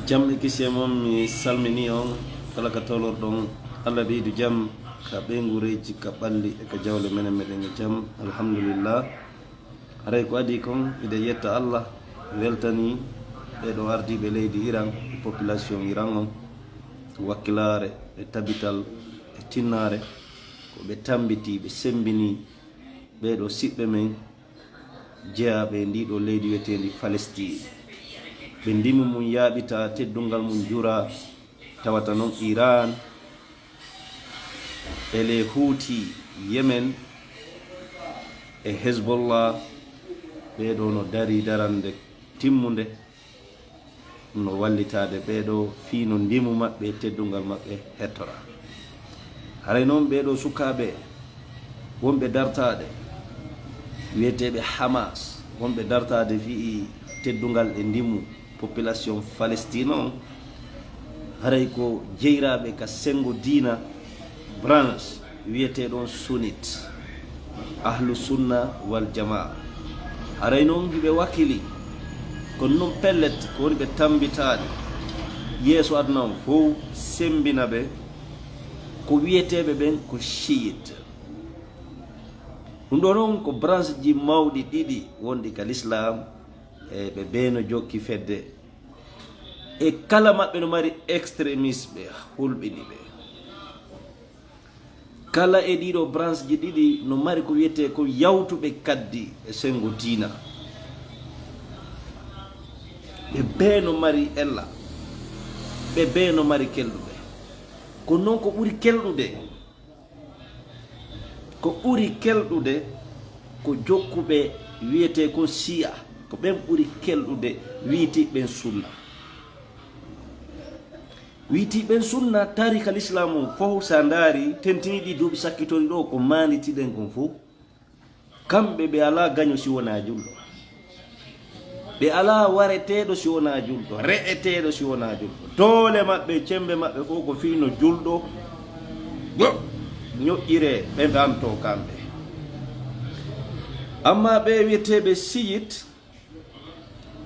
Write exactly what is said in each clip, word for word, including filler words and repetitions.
Jam e kisiyee mon, mi salminii on kala ka tolorɗon. Allah ɓeydu jam ka ɓeynguureeji, ka ɓalli e ka jawle menen meɗen e jam, alhamdulillah. Haray ko adii kon, miɗen yetta Allah, weltanii ɓee ɗoo ardiiɓe leydi Iran e population Iran on, wakkilaare e tabital e tinnaare, ko ɓe tambitii, ɓe semmbinii ɓee ɗoo siɓɓe men jeyaaɓe e ndii ɗoo leydi wiyeteendi Palestine. Ɓe ndimu mum yaaɓitaa, teddungal mum juraa, tawata non Iran e les Houthi Yemen e Hezbollah, ɓee ɗoo no darii darannde timmunde, no wallitaade ɓee ɗoo fii no ndimu maɓɓe e teddungal maɓɓe hettora. Haray non ɓee ɗoo sukaaɓe wonɓe dartaade, wiyeteeɓe Hamas, wonɓe dartaade fii teddungal e ndimu population Palestine on, haray ko jeyraaɓe ka senngo diina, branche wiyetee ɗon sunnit, ahlu sunna wal jamaa. Haray non hiɓe wakkili, kono non pellet ko woni ɓe tambitaade yeeso aduna on fow, semmbina ɓe ko wiyeteeɓe ɓen ko chiite. Ɗum ɗoo non ko branche ji mawɗi ɗiɗi wonɗi ka l'islam, e ɓe bee no jokki fedde, e kala maɓɓe no mari extrémiste ɓe hulɓini ɓe. Kala e ɗii ɗoo branche ji ɗiɗi no mari ko wiyetee ko yawtuɓe kaddi e senngo diina. Ɓe bee no mari ella, ɓe bee no mari kelɗuɓe. Ko non ko ɓuri kelɗude, ko ɓuri kelɗude ko jokkuɓe wiyetee kon Shia, ko ɓen ɓuri kelɗude wiitiiɓe ɓen sunna. Wiitiiɓe ɓen sunna, taarika l'islam on fow, si a ndaari, tentinii ɗii duuɓi sakkitori ɗoo, ko maanditiɗen kon fow. Kamɓe ɓe alaa gaño si wonaa julɗo. Ɓe alaa wareteeɗo si wonaa julɗo, re'eteeɗo si wonaa julɗo. Doole maɓɓe, cemmbe maɓɓe fow ko fii no julɗo ƴo-, ñoƴƴiree, ɓe ndantoo kamɓe. Ammaa ɓee wiyeteeɓe chiite,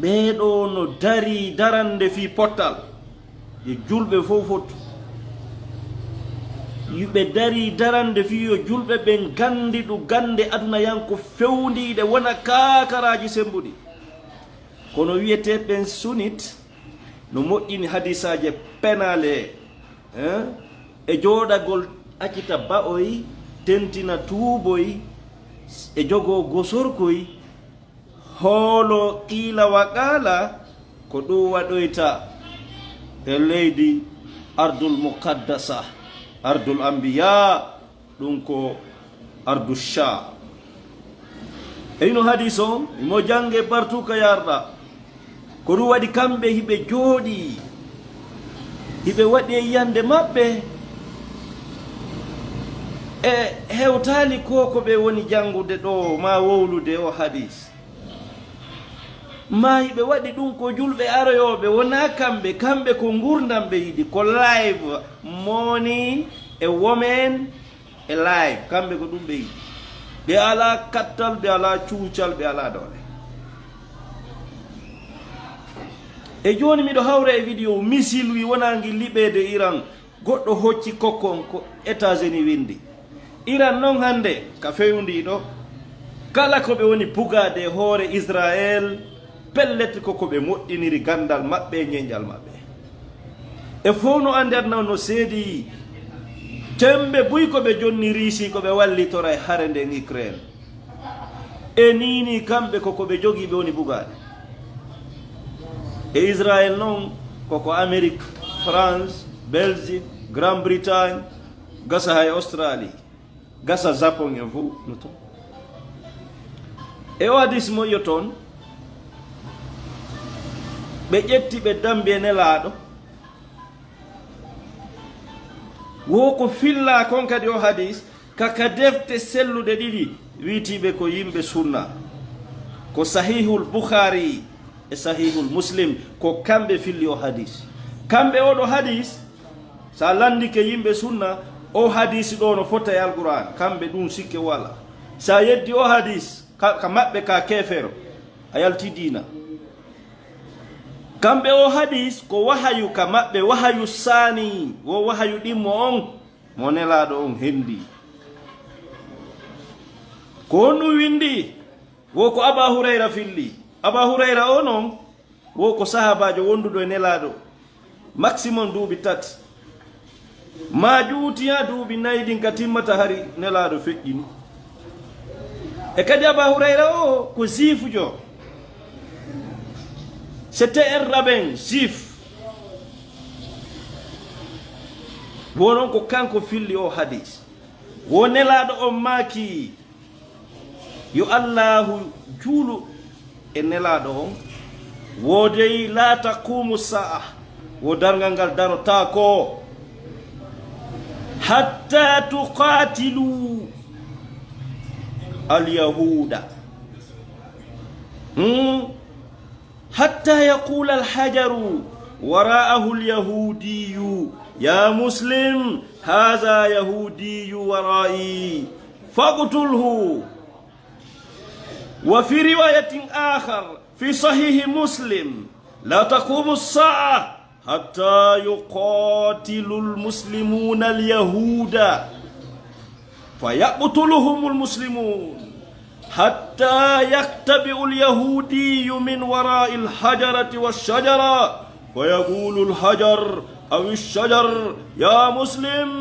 ɓee ɗoo no darii darannde fii pottal, yo julɓe fow fottu. Yo ɓe darii darannde fii yo julɓe ɓen ganndiɗu gannde adunayanko fewndiiɗe, wona kaakaraaji semmbuɗi. Kono wiyetee ɓen sunnit no moƴƴini hadiisaaje penaale, hein, e jooɗagol accita ba'oy, tentina tuuboy, e jogoo gosorkoy, hoolo qiila wa qaala, ko ɗum waɗoyta e leydi Ardul Muqaddasa, Ardul Anbiya, ɗum ko Ardu Sham. E ino hadiis on, imo jannge partout ka yarɗa. Ko ɗum waɗi kamɓe hiɓe jooɗii, hiɓe waɗi e yiyannde maɓɓe, e hewtaali ko ko ɓe woni janngude ɗoo, maa wowlude o hadiis. Maa hiɓe waɗi ɗum ko julɓe aroyooɓe, wonaa kamɓe, kamɓe ko nguurndam ɓe yiɗi, ko live, money e women e live, kamɓe ko ɗum ɓe yiɗi. Ɓe alaa kattal, ɓe alaa cuucal, ɓe alaa doole. E jooni miɗo hawra e video, missile wi wonaa ngi liɓeede Iran, goɗɗo hocci kokkon ko États-Unis winndi. Iran non hannde ka fewndii ɗo, kala ko ɓe woni bugaade e hoore Israel, pellet ko ko ɓe moƴƴiniri ganndal maɓɓe e ñeñal maɓɓe. E fow no anndi aduna on no seedii, cemmbe buy ko ɓe jonni Riisi ko ɓe wallitora e hare nden Ukraine. E nii nii kamɓe ko ko ɓe jogii ɓe woni bugaade. E Israel non ko ko Amérique, France, Belgique, Grande-Bretagne, gasa hay Australie, gasa Japon en fow no ton. E o hadis mo yo toon, ɓe ƴetti ɓe dambi e Nelaaɗo. Wo ko fillaa kon kadi o hadis, ka, ka defte selluɗe ɗiɗi, wiitiiɓe ko yimɓe sunna. Ko Sahihul Bukhari e Sahihul Muslim, ko kamɓe filli o hadis. Kamɓe oɗo hadis, sa landike yimɓe sunna, o hadis ɗo no fota e Alqur'an, kamɓe ɗum sikke wala. Sa yeddi o hadis, ka, ka maɓɓe ka keefeero, a yalti diina. Kamɓe o hadis ko wahayu ka maɓɓe, wahayu saani, wo wahayu ɗimmo on mo Nelaaɗo on hendi. Ko honɗum windi? Wo ko Aba Hurayra filli. Aba Hurayra o non, wo ko sahaabaajo wonduɗo e Nelaaɗo maximum duuɓi tati. Ma juuti haa duuɓi nayi ɗin ka timmata hari Nelaaɗo feƴƴini. E kadi Aba Hurayra o ko juifujo. C'était un rabbin juif. Wo non ko kanko filli o hadis. Wo Nelaaɗo on maaki, yo Allaahu juulu e Nelaaɗo on, wo dey la taqumu sa'a, wo darngal ngal darotaako, hatta tuqatilu al yahuda. Hmm. حتى يقول الحجر وراءه اليهودي: يا مسلم، هذا يهودي ورائي، فاقتله. وفي رواية آخر في صحيح مسلم: لا تقوم الساعة حتى يقاتل المسلمون اليهود فيقتلهم المسلمون حتى يختبئ اليهودي من وراء الحجرة والشجرة فيقول الحجر أو الشجر: يا مسلم،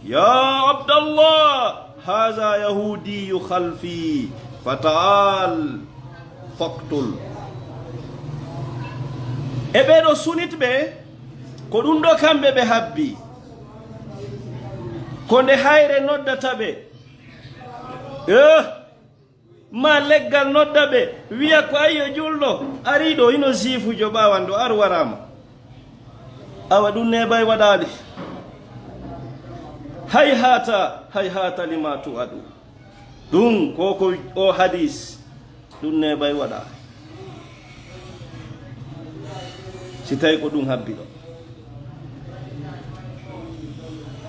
يا عبد الله، هذا يهودي خلفي، فتعال فاقتل. E ɓee ɗoo sunitɓe, ko ɗum ɗoo kamɓe ɓe habbi. Ko nde hayre noddata ɓe. Eh! Ma leggal nodda ɓe, wiya ko ayyo julɗo, arii ɗoo, hino juifujo ɓaawanɗo, ar waraama. Awa ɗum neeɓay waɗaali. Hayhaata, hayhaata lima tu'adu. Ɗum ko ko o hadis, ɗum neeɓay waɗaali. Si tawi ko ɗum habbi ɗoo.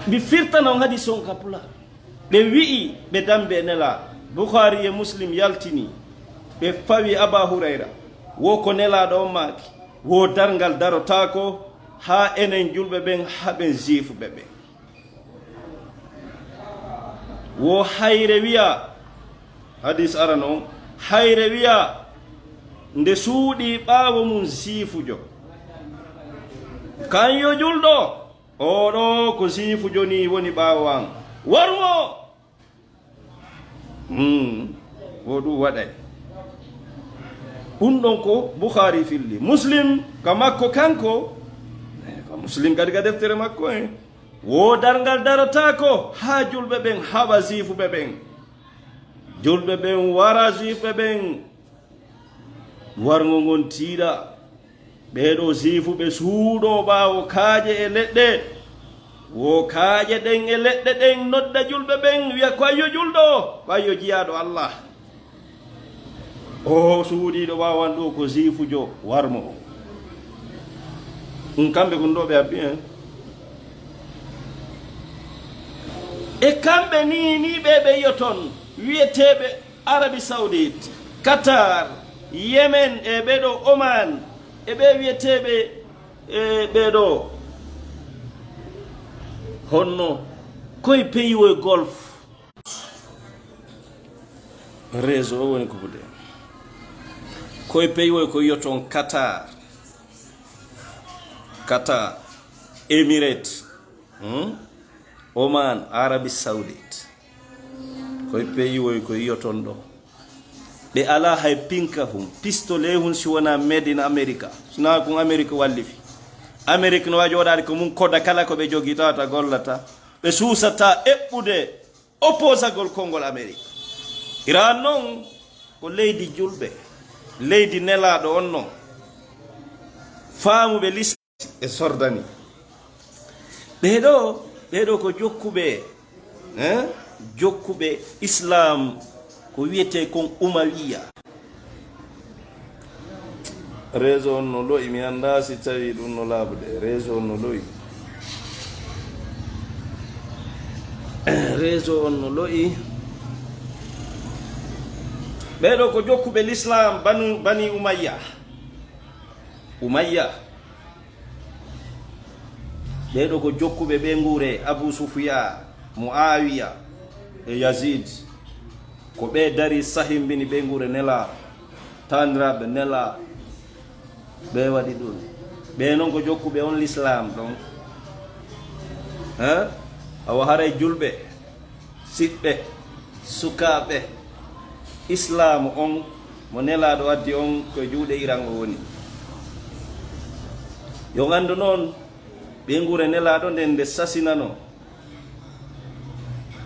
Mi firtana on hadis on ka pulaar. Ɓe wi'i ɓe dambi e Nelaaɗo. Bukhaari e Muslim yaltini. Ɓe fawi Aba Hurayra. Wo ko Nelaaɗo on maaki. Wo darngal darotaako haa enen julɓe ɓen, haa ɓen juifuɓe ɓen. Wo hayre wi'a, hadis arano on, hayre wi'a nde suuɗii ɓaawo mum juifujo. Kan yo julɗo. Oo ɗoo ko juifujo nii woni ɓaawo an. Waru mo! Hmm. Wo ɗum waɗay. Ɗum ɗon ko Bukhaari filli. Muslim ka makko kanko, eh, ka Muslim kadi ka deftere makko, eh. Wo darngal darotaako haa julɓe ɓen haɓa juifuɓe ɓen. Julɓe ɓen wara juifuɓe ɓen. Warngo ngon tiiɗa. Ɓee ɗoo juifuɓe suuɗoo ɓaawo kaaƴe e leɗɗe. Wo kaaƴe ɗen e leɗɗe ɗen nodda julɓe ɓen, wi'a: "Ko ayyo julɗo, ko ayyo jiyaaɗo Allah." O suuɗiiɗo ɓaawo an ɗoo ko juifujo, war mo. Ɗum kamɓe kon ɗoo ɓe habbi, en. E kamɓe nii, nii ɓe ɓe yi'oton, wi'eteeɓe Arabie Saoudite, Qatar, Yemen, e ɓee ɗoo Oman, e ɓee wi'eteeɓe, e ɓee ɗoo honno, koye pays wo e Golfe. Réseau o woni ko ɓuri. Koye pays wo ko yi'oton Qatar, Qatar, Emirates, hmm? Oman, Arabie Saoudite. Koye pays woy ko yi'oton ɗoo. Ɓe alaa hay pinka hun, pistolet hun si wonaa made in America. Si naa kun America wallifi. America no waawi jooɗaade ko mun koda kala ko ɓe jogii tawata gollata. Ɓe suusataa eɓɓude opposagol konngol America. Iran non ko leydi julɓe, leydi Nelaaɗo on non. Faamuɓe lis- e Sordani. Ɓee ɗoo, ɓee ɗoo ko jokkuɓe, hein? Jokkuɓe Islam ko wiyetee kon Umawiya. Réseau on no lo'i, mi anndaa si tawii ɗum no laaɓude. Réseau on no lo'i. Réseau on no lo'i. Ɓee ɗoo ko jokkuɓe l'islam, Banu, Bani Umayya. Umayya. Ɓee ɗoo ko jokkuɓe ɓeynguure Abu Sufyan, Muawiya e Yazid. Ko ɓee dari sahimbini ɓeynguure Nelaaɗo, taaniraaɓe Nelaaɗo. Ɓee waɗi ɗum. Ɓee noon ko jokkuɓe on lislaam ɗon. Hein? Awa haray julɓe, siɓɓe, sukaaɓe, islaamu on mo Nelaaɗo addi on ko e juuɗe Iran o woni. Yo on anndu noon, ɓeynguure Nelaaɗo nden nde sasinano.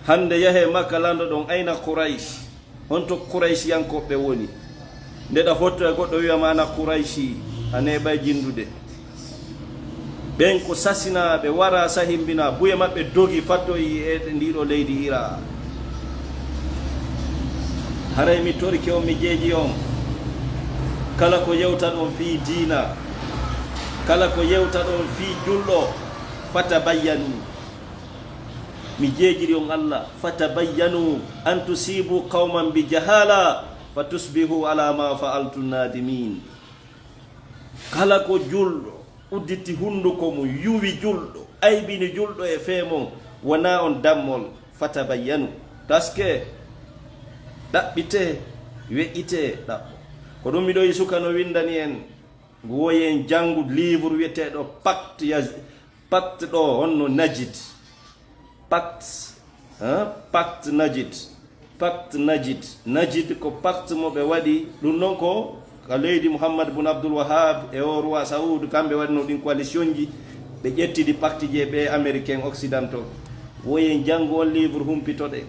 Hannde yahee Makka, lanndo ɗon ayna Quraysh, on to Qurayshyankooɓe woni. Nde ɗa fotto e goɗɗo wiya ma ana Qurayshi, a neeɓay jinndude. Ɓen ko sasinaaɓe, wara sahimbina, buye maɓɓe dogi fattoyi e ndiɗo leydi Iran. Haray mi torike on, mi jeeji on. Kala ko yewtaɗon fii diina, kala ko yewtaɗon fii julɗo, fatabayyanu. Mi jeejiri on Allah, fatabayyanu an tusibu qawman bi jahala, fatusbihu ala ma fa'altum nadimin. Kala ko julɗo udditi hunnduko mum, yuwi julɗo, aybini julɗo e fee mon, wonaa on dammol, fatabayyanu. Taskee, ɗaɓɓitee, weƴƴitee, ɗaɓɓo. Ko ɗum miɗo yi suka no winndani en, ngu woyen janngu livre wiyeteeɗo Pacte ya-, Pacte ɗo honno Najid. Pacte, hein? Pacte Najid. Pacte Najid. Najid ko pacte mo ɓe waɗi. Ɗum noon ko ka leydi Muhammad bun Abdul Wahab e o roi Saoud, kamɓe waɗino ɗin coalition ji. Ɓe ƴettidi pacte ji e ɓe Américain occidentaux. Woyen janngu on livre, humpitoɗen.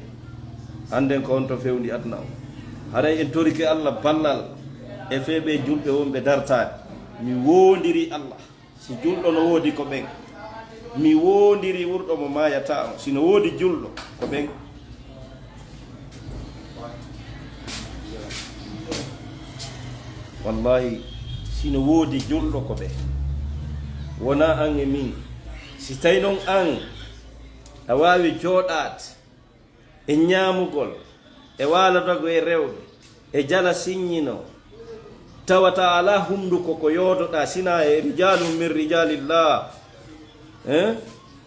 Annden ko on to fewndi aduna o. Haray en torike Allah ballal e fee ɓe julɓe wonɓe dartaade. Mi woondiri Allah. Si julɗo no woodi ko ɓen, mi woondiri wurɗo mo maayataa on. Si no woodi julɗo, ko ɓen. Wallahi, si no woodi julɗo, ko ɓe. Wonaa an e min. Si tawi non an, a waawi jooɗaade e ñaamugol, e waaladagol e rewɓe, e jala siññino, tawata alaa hunnduko ko yoodoɗaa, sinaa e rijaalun min rijaalillah. Eh?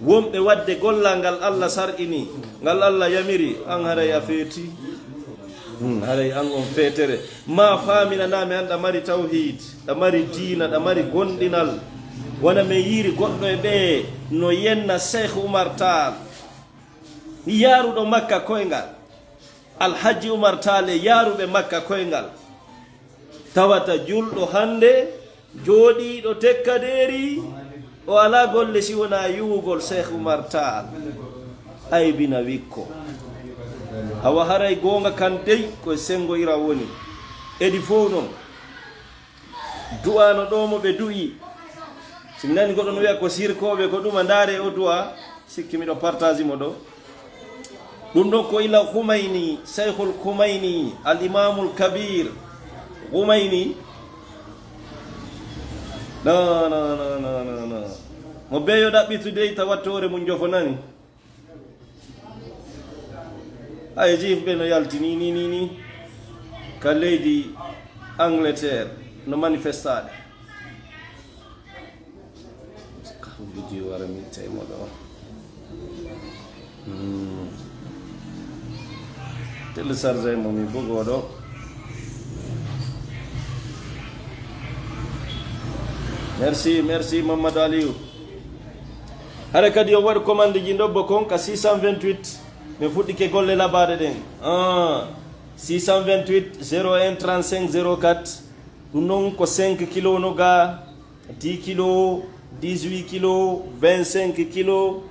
Wonɓe waɗde gollal ngal Allah sar'ini, ngal Allah yamiri, an haray a feeti. Hmm, haray an on feetere. Ma faaminanaa mi an ɗa mari tawhiid, ɗa mari diina, ɗa mari gomɗinal. Wona mi yiiri goɗɗo e ɓee no yenna Seex Umar Taal. Yaaruɗo Makka koyngal. Alhaji Umar Taal e yaaruɓe Makka koyngal. Tawata julɗo hannde jooɗiiɗo tekkadeeri, o alaa golle si wonaa yuwugol Seex Umar Taal. Aybina wikko. Awa haray goonga kan dey ko e senngo ira woni. Edi fow non. Du'aano ɗo mo ɓe du'i. Si mi nani goɗɗo no wi'a ko sirkooɓe, ko ɗuma, ndaare o du'a. Sikki miɗo partazi mo ɗo. Ɗum ɗon ko ila Khumayni, Shaykhul Khumayni, al Imamul Kabir Khumayni. No, no, no, no, no, no. Mo beyo ɗaɓɓitude tawa toore mum jofo nani. Ay, juif ɓe no yalti ni, ni, ni, ni. Ka leydi Angleterre no manifestaade. Video wara mi tey mo ɗo. Hmm. Télécharger mo mi bugo ɗo. Merci, merci Mamadou Aliou. Hara kadi o waɗi commande ji ndobbo kon ka six cent vingt-huit. Min fuɗɗike golle labaade ɗen. Ah, six cent vingt-huit, zéro un, trente-cinq, zéro quatre. Ɗum noon ko cinq kilo no ga, dix kilo, dix-huit kilo, vingt-cinq kilo,